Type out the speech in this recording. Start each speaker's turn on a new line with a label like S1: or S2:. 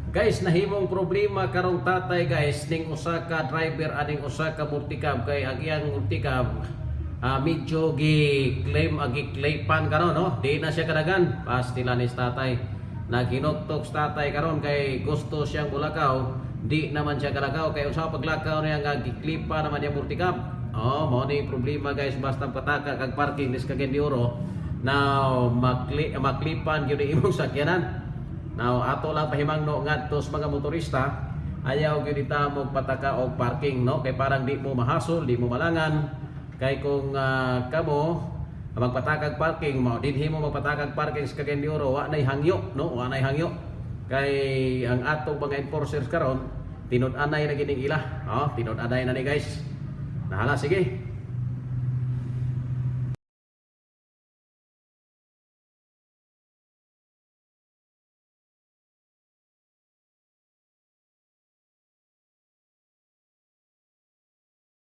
S1: Guys, nahimong problema karong tatay, guys, ning usa ka driver aning usa ka multicab kay ang iyang multicab medyo gi claim agi clipan karon, no? Di na siya kadagan. Pastila ni tatay. Naghinuktok sa tatay karon kay gusto siyang mulakaw, di naman siya kalakaw kay unsa paglakaw niya nga giklipa naman yung multicab. Oh, mao ni problema, guys, basta pataka kag parking dis Cagayan de Oro. Now, maklipan gyud imong sakyanan. Now, ato lang pahimangno ngadto sa mga motorista, ayaw gyud ita mo pataka og parking, no? Kay parang di mo mahasol, di mo malangan. Kay kung kamo magpatakag parking, mo dinhi mo magpatakag parking sa Cagayan de Oro, wa nay hangyo, no? Wa nay hangyo. Kay ang atong mga enforcers karon, tinud-anay na gining ila. Oh, tinud-anay na ni, guys. Nahala, sige.